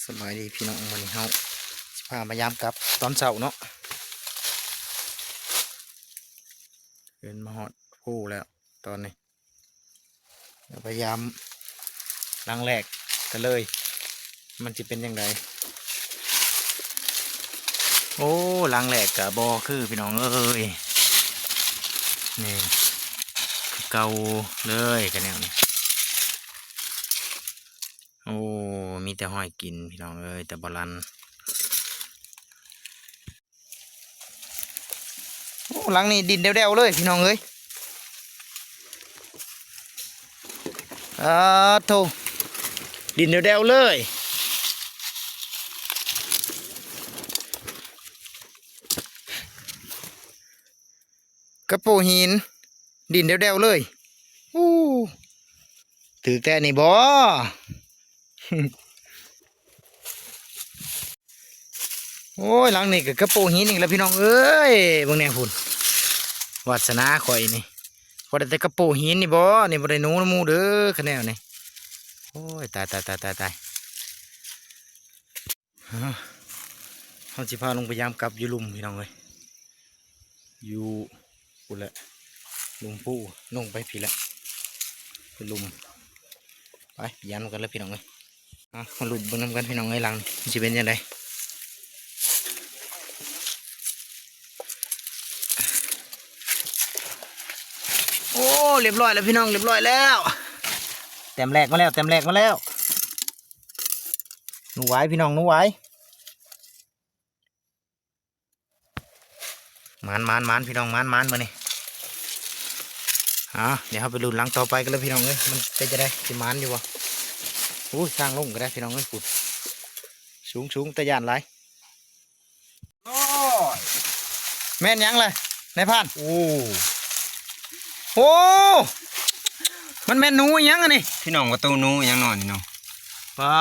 ສະບາຍດີພີ່ນ້ອງ ມື້ນີ້ເຮົາຊິພາມາຢາມກັບຕອນເຊົ້າເນາະ. ຂຶ້ນມາຮອດພູແລ້ວຕອນນີ້ ເຮົາພະຍາຍາມຫຼັງແລກກັນເລີຍ ມັນຊິເປັນຈັ່ງໃດ. ໂອ້ ຫຼັງແລກກະບໍ່ຄືພີ່ນ້ອງເອີຍ ນີ້ຄືເກົ່າເລີຍ ກະແນວນີ້. ໂອ້ ມີແຕ່ຮອຍກິນພີ່ນ້ອງເອີຍ ແຕ່ບໍ່ຫຼັນ. ໂອ້ ຫຼັງນີ້ດິນແດ່ວໆເລີຍພີ່ນ້ອງເອີຍ. ອາໂທ້ ດິນແດ່ວໆເລີຍ. ກະໂປຫີນ ດິນແດ່ວໆເລີຍ. ໂອ້ ຖືກແທ້ນີ້ບໍ? ໂອ້ຍ ຫຼັງນີ້ກະກະໂປຫີນອີກແລ້ວພີ່ນ້ອງເອີຍ. ເບິ່ງແດ່ພຸ້ນ ວາດສະໜາຂ້ອຍນີ້ ພໍໄດ້ແຕ່ກະໂປຫີນນີ້ບໍ? ນີ້ບໍ່ໄດ້ໜູນຳໝູ່ເດີ ຄະແນວນີ້. ໂອ້ຍ ຕາຍໆໆໆໆ. ເຮົາຊິພາລົງໄປຢາມກັບຢູ່ລຸ່ມພີ່ນ້ອງເອີຍ ຢູ່ພຸ້ນແຫຼະ ລຸ່ມພູ ລົງໄປພີ້ແຫຼະ ໄປລຸ່ມ. ໄປ ຢາມກັນເລີຍພີ່ນ້ອງເອີຍ. ເອົາ ມາລຸ້ນເບິ່ງນຳກັນພີ່ນ້ອງເອີຍ ຫຼັງນີ້ມັນຊິເປັນຈັ່ງໃດ. ໂອ້ ລຽບຮ້ອຍແລ້ວພີ່ນ້ອງ ລຽບຮ້ອຍແລ້ວ. ແຕ້ມແລກມາແລ້ວ ແຕ້ມແລກມາແລ້ວ. ໜູຫວາຍພີ່ນ້ອງ ໜູຫວາຍ. ໝານໆໆ ພີ່ນ້ອງ ໝານໆມື້ນີ້. ເອົາ ດຽວເຮົາໄປລຸ້ນຫຼັງຕໍ່ໄປກັນເລີຍພີ່ນ້ອງເອີຍ ມັນເປັນຈັ່ງໃດ ຊິໝານຢູ່ບໍ່? ໂອ້ຍ ທາງລົງກະໄດ້ພີ່ນ້ອງເອີຍ ພຸ້ນ ສູງໆ ຕາຢ້ານຫຼາຍ. ໂອ້ຍ ແມ່ນຫຍັງລະນາຍພານ? ໂອ້ ໂອ້ ມັນແມ່ນໜູອີ່ຫຍັງອັນນີ້? ພີ່ນ້ອງວ່າໂຕໜູອີ່ຫຍັງເນາະນີ້ເນາະ. ປາ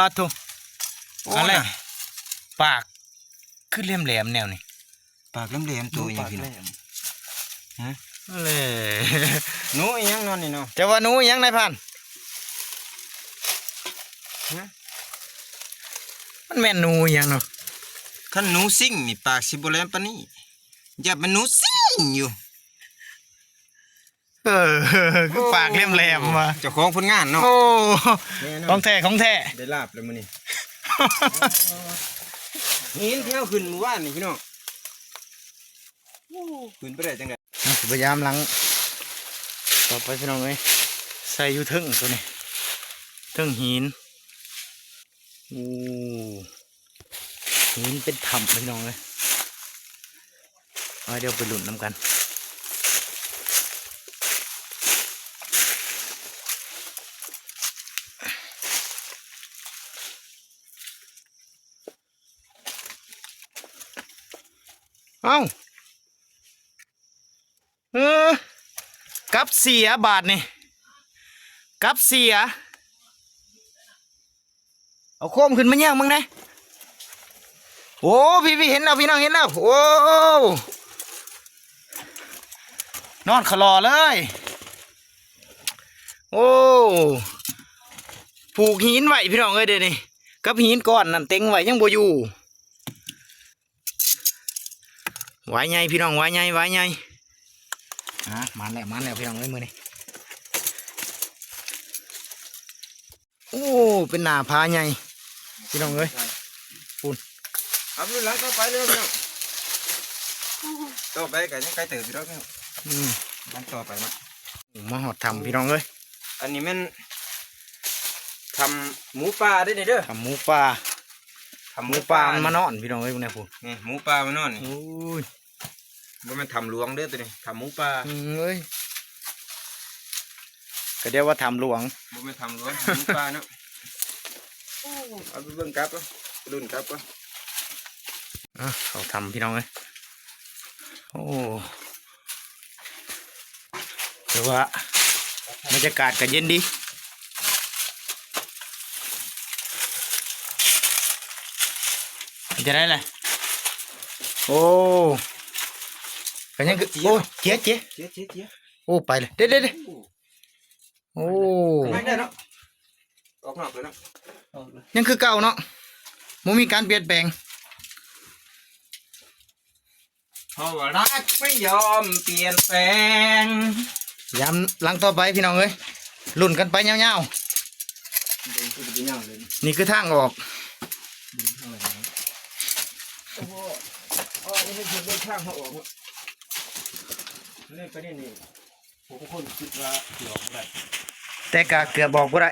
ດໂທ້ ໂອ້ ອັນແລກ ນະ ປາກຄືແຫຼມໆແນວນີ້. ປາກແຫຼມໆ ໂຕອີ່ຫຍັງພີ່ນ້ອງ? ຮະ ແຫຼະ ໜູອີ່ຫຍັງເນາະນີ້ເນາະ? ເຈົ້າວ່າໜູອີ່ຫຍັງນາຍພານ? ຮະ ມັນແມ່ນໜູອີ່ຫຍັງເນາະ? ຄັນໜູຊິງນີ້ ປາກຊິບໍ່ແຫຼມປານນີ້ ຢ່າແມ່ນໜູຊິງຢູ່. ເອີ ຄືປາກແຫຼມໆວ່າ ເຈົ້າຂອງຜົນງານເນາະ. ໂອ້ ແນ່ນອນ ຂອງແທ້ ຂອງແທ້ ໄດ້ລາບແລ້ວມື້ນີ້. ຫີນທີ່ເຮົາຂຶ້ນມື້ວານນີ້ພີ່ນ້ອງ. ໂອ້ ຂຶ້ນໄປໄດ້ຈັ່ງໃດ? ເຮົາຊິພະຍາຍາມຫຼັງຕໍ່ໄປພີ່ນ້ອງເອີຍ ໃສ່ຢູ່ເທິງໂຕນີ້ ເທິງຫີນ. ໂອ້ ຫີນເປັນຖ້ຳພີ່ນ້ອງເອີຍ. ເອົາ ດຽວໄປລຸ້ນນຳກັນ. ເອົ້າ ເອີ ກັບເສຍບາດນີ້ ກັບເສຍ. ເອົາໂຄມຂຶ້ນມາຍ່າງເບິ່ງແດ່. ໂອ້ ພີ່ໆ ເຫັນແລ້ວພີ່ນ້ອງ ເຫັນແລ້ວ. ໂອ້ ນອນຂະຫຼໍ່ເລີຍ. ໂອ້ ຜູກຫີນໄວ້ພີ່ນ້ອງເອີຍ ດຽວນີ້ ກັບຫີນກ້ອນນັ້ນເຕັງໄວ້ ຍັງບໍ່ຢູ່. ຫວາຍໃຫຍ່ພີ່ນ້ອງ ຫວາຍໃຫຍ່ ຫວາຍໃຫຍ່. ອ່າ ມາແລ້ວ ມາແລ້ວພີ່ນ້ອງເອີຍ ມື້ນີ້. ໂອ້ ເປັນໜ້າຜາໃຫຍ່ພີ່ນ້ອງເອີຍ ພຸ້ນ. ເອົາ ລຸ້ນຫຼັງຕໍ່ໄປເລີຍພີ່ນ້ອງ ຕໍ່ໄປກະຍັງໄກເຕີບຢູ່ດອກ. ອືມ ຫຼັງຕໍ່ໄປເນາະ. ມາຮອດຖ້ຳພີ່ນ້ອງເອີຍ ອັນນີ້ແມ່ນຖ້ຳໝູປ່າເດ້ນີ້ເດີ ຖ້ຳໝູປ່າ. ຖ້ຳໝູປ່າ ໝູປ່າມັນມານອນພີ່ນ້ອງເອີຍ ເບິ່ງແດ່ພຸ້ນ ນີ້ໝູປ່າມານອນນີ້. ໂອ້ຍ ບໍ່ແມ່ນຖ້ຳຫຼວງເດີໂຕນີ້ ຖ້ຳໝູປ່າ. ອືມ ເອີຍ ກະດຽວວ່າຖ້ຳຫຼວງ ບໍ່ແມ່ນຖ້ຳຫຼວງ ຖ້ຳໝູປ່າເນາະ. ເອົາໄປເບິ່ງກັບ ລຸ້ນກັບກ່ອນ. ອ່າ ເຂົ້າຖ້ຳພີ່ນ້ອງເອີຍ. ໂອ້ ແຕ່ວ່າບັນຍາກາດກະເຢັນດີ. ເປັນຈັ່ງໃດລະ? ໂອ້ ກະຍັງຄື ໂອ້ ເຈຍ ເຈຍ ເຈຍ ເຈຍ ເຈຍ. ໂອ້ ໄປເລີຍ ເດ້ ເດ້ ເດ້. ໂອ້ ໄປໄດ້ເນາະ ອອກນອກເລີຍເນາະ. ຍັງຄືເກົ່າເນາະ. ບໍ່ມີການປ່ຽນແປງ ເພາະວ່າຮັກໄມ່ຍອມປ່ຽນແປງ. ຍາມຫຼັງຕໍ່ໄປພີ່ນ້ອງເອີຍ ລຸ້ນກັນໄປຍາວໆ. ເບິ່ງຄືຊິໄປຍາວເລີຍ ນີ້ຄືທາງອອກ. ເບິ່ງທາງອອກ ໂອ້ໂຫ ອໍ ນີ້ຄືເປັນທາງເຮົາອອກເນາະ ນີ້ໄປນີ້ ນີ້ ຜູ້ຄົນຄິດວ່າຊິອອກບໍ່ໄດ້ ແຕ່ກະເກືອບອອກບໍ່ໄດ້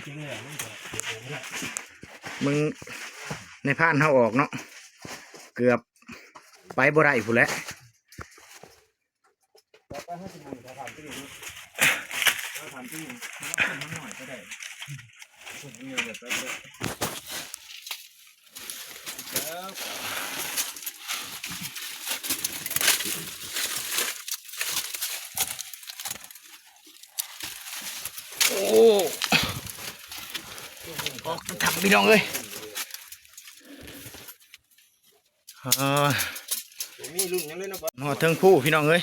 ຈິງໆແລ້ວມັນກະເກືອບອອກບໍ່ໄດ້. ເບິ່ງນາຍພານເຮົາອອກເນາະ ເກືອບໄປບໍ່ໄດ້ພຸ້ນແຫຼະ. ໄປໆ ເຮົາຊິໝູນ ຖ້າຖາມຕົວນີ້ເນາະ ຖ້າຖາມຕົວນີ້ ເຮົາຂຶ້ນມາໜ້ອຍກໍໄດ້ ຂຶ້ນມາເຍອະແລ້ວໄປບໍ່ໄດ້. ໂອ້ ອອກທາງຖ້ຳພີ່ນ້ອງເອີຍ. ເອີ ບໍ່ມີລຸ້ນຫຍັງເລີຍເນາະ ຮອດເທິງພູພີ່ນ້ອງເອີຍ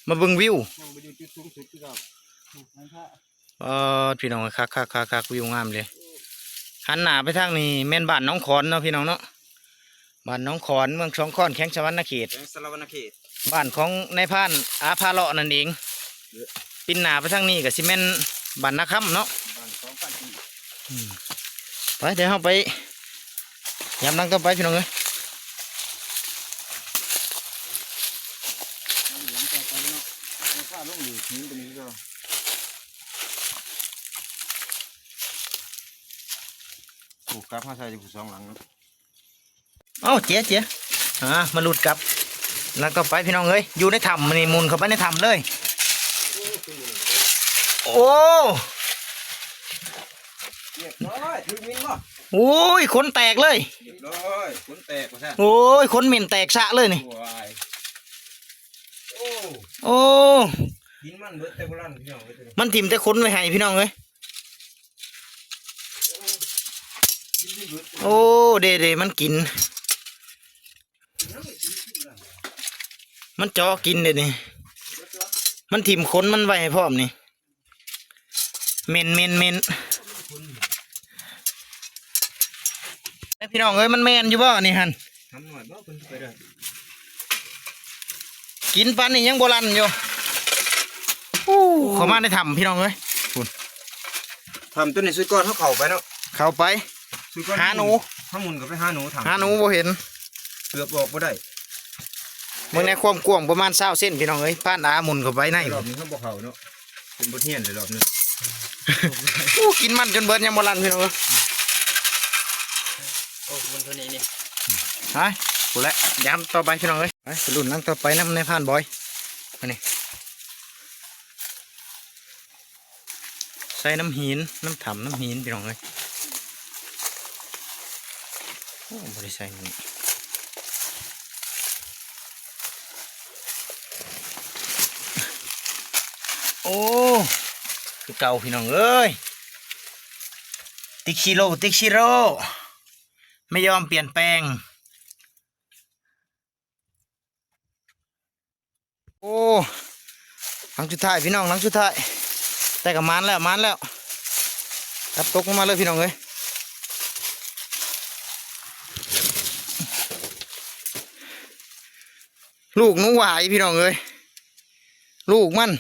ມາເບິ່ງວິວ. ຍັງໄປຢູ່ຈຸດສູງສຸດຄືເກົ່າ. ເອີ ພີ່ນ້ອງເອີຍ ຄັກໆໆໆ ວິວງາມເລີຍ. ຫັນໜ້າໄປທາງນີ້ແມ່ນບ້ານໜອງຂອນເນາະພີ່ນ້ອງເນາະ ບ້ານໜອງຂອນ ເມືອງສອງຄອນ ແຂວງສະຫວັນນະເຂດ ແຂວງສະຫວັນນະເຂດ ບ້ານຂອງນາຍພານອາພາເລາະນັ້ນເອງ. ເອີ ປິ່ນໜ້າໄປທາງນີ້ກໍຊິແມ່ນບ້ານນາຄຳເນາະ ບ້ານສອງພັນປີ. ອືມ ໄປ ດຽວເຮົາໄປຍາມຫຼັງຕໍ່ໄປພີ່ນ້ອງເອີຍ. ຫຼັງຕໍ່ໄປເນາະ ເຮົາພາລົງເລີຍຫີນຕົວນີ້ຄືເກົ່າ. ໂອ້ ກັບມາໃສ່ຢູ່ສອງຫຼັງເນາະ. ເອົ້າ ເຈຍ ເຈຍ ອ່າ ມາຫຼຸດກັບຫຼັງຕໍ່ໄປພີ່ນ້ອງເອີຍ. ຢູ່ໃນຖ້ຳນີ້ ໝູນເຂົ້າໄປໃນຖ້ຳເລີຍ. ໂອ້ ຮຽບຮ້ອຍ ຖືກມິນບໍ່? ໂອ້ຍ ຂົນແຕກເລີຍ ຮຽບຮ້ອຍ ຂົນແຕກວ່າຊັ້ນ. ໂອ້ຍ ຂົນເໝັນແຕກຊະເລີຍນີ້. ໂອ້ຍ ໂອ້ ໂອ້ ກິນມັນເບິດແຕ່ບໍ່ລັນພີ່ນ້ອງເອີຍ ມັນຖິ້ມແຕ່ຂົນໄວ້ໃຫ້ພີ່ນ້ອງເອີຍ. ໂອ້ ເດ້ໆ ມັນກິນ ມັນເຈາະກິນເດ້ນີ້ ມັນຖິ້ມຂົນມັນໄວ້ໃຫ້ພ້ອມນີ້. ເໝັນ ເໝັນ ເໝັນ ພີ່ນ້ອງເອີຍ ມັນແມ່ນຢູ່ບໍ່ນີ້ຫັ້ນ? ທຳໜ້ອຍບໍ່ ເພິ່ນໄປເດີ ກິນປານນີ້ຍັງບໍ່ລັນຢູ່. ໂອ້ ເຂົ້າມາໃນຖ້ຳພີ່ນ້ອງເອີຍ ພຸ້ນ ຖ້ຳຕົວນີ້ ສຸດກ່ອນເຮົາເຂົ້າໄປເນາະ ເຂົ້າໄປ ສຸດກ່ອນ ຫາໜູ ເຮົາໝູນເຂົ້າໄປຫາໜູ ຖ້ຳ ຫາໜູບໍ່ເຫັນ ເກືອບອອກບໍ່ໄດ້. ເບິ່ງໃນຄວາມກວ້າງປະມານຊາວເຊັນພີ່ນ້ອງເອີຍ ພານອາໝູນເຂົ້າໄປໃນ ລອບນີ້ເຮົາບໍ່ເຂົ້າເນາະ. ເປັນບົດຮຽນເລີຍລອບນີ້. ໂອ້ ກິນມັນຈົນເບິດຍັງບໍ່ລັນພີ່ນ້ອງເອີຍ. ໂອ້ ມັນເທົ່ານີ້ນີ້ ໄປ ພຸ້ນແຫຼະ ຍາມຕໍ່ໄປພີ່ນ້ອງເອີຍ. ໄປ ໄປລຸ້ນຫຼັງຕໍ່ໄປນຳນາຍພານບອຍ ມານີ້ ໃສ່ນ້ຳຫີນ ນ້ຳຖ້ຳນ້ຳຫີນພີ່ນ້ອງເອີຍ. ໂອ້ ບໍ່ໄດ້ໃສ່ມື້ນີ້. ໂອ້ ຄືເກົ່າພີ່ນ້ອງເອີຍ ຕິກຊີໂຣ ຕິກຊີໂຣ ໄມ່ຍອມປ່ຽນແປງ. ໂອ້ ຫຼັງສຸດທ້າຍພີ່ນ້ອງ ຫຼັງສຸດທ້າຍ ແຕ່ກໍໝານແລ້ວ ໝານແລ້ວ ກັບຕົກລົງມາເລີຍພີ່ນ້ອງເອີຍ. ລູກໜູຫວາຍພີ່ນ້ອງເອີຍ ລູກມັນ.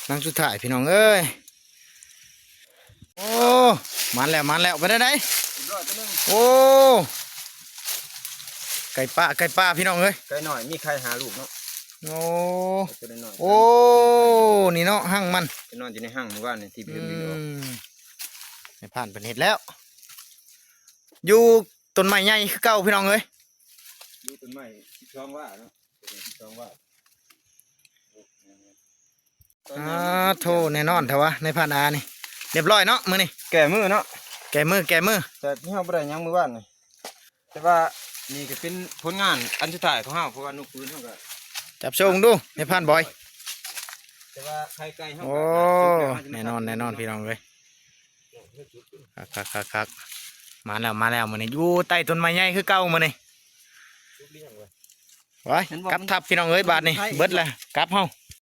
ຫຼັງສຸດທ້າຍພີ່ນ້ອງເອີຍ. ໂອ້ ມາແລ້ວ ມາແລ້ວ ໄປໄດ້ໃດ. ຮຽບຮ້ອຍຕົວໜຶ່ງ. ໂອ້ ໄກ່ປ່າ ໄກ່ປ່າພີ່ນ້ອງເອີຍ ໄກ່ນ້ອຍ ມີໄຂ່ຫ້າລູກເນາະ. ໂອ້ ໄກ່ຕົວນ້ອຍໆ ໂອ້ ນີ້ເນາະ ຮັງມັນ ໄປນອນຢູ່ໃນຮັງມື້ວານນີ້ ທີ່ເພິ່ນບິນອອກ. ອືມ ໃຫ້ຜ່ານເພິ່ນເຮັດແລ້ວ ຢູ່ຕົ້ນໄມ້ໃຫຍ່ຄືເກົ່າພີ່ນ້ອງເອີຍ ຢູ່ຕົ້ນໄມ້ສິບສອງວາເນາະ. ອ່າ ໂທ ແນ່ນອນແທ້ວະ ນາຍພານອານີ້ ຮຽບຮ້ອຍເນາະມື້ນີ້ ແກ້ມືເນາະ ແກ້ມື ແກ້ມື. ແຕ່ທີ່ເຮົາບໍ່ໄດ້ຫຍັງມື້ວານນີ້ ແຕ່ວ່ານີ້ກໍເປັນຜົນງານອັນສຸດທ້າຍຂອງເຮົາ ເພາະວ່ານົກປືນເຮົາກໍ ຈັບໂຊງດູ ນາຍພານບອຍ. ແຕ່ວ່າໄຂ່ໄກ່ເຮົາ ໂອ້ ກໍ ແນ່ນອນ ແນ່ນອນ ພີ່ນ້ອງເອີຍ. ຄັກໆໆໆ ມາແລ້ວ ມາແລ້ວ ມື້ນີ້ຢູ່ໃຕ້ຕົ້ນໄມ້ໃຫຍ່ຄືເກົ່າມື້ນີ້. ໄວ້ ກັບທັບພີ່ນ້ອງເອີຍ ບາດນີ້ເບິດແລ້ວ ກັບເຮົາ.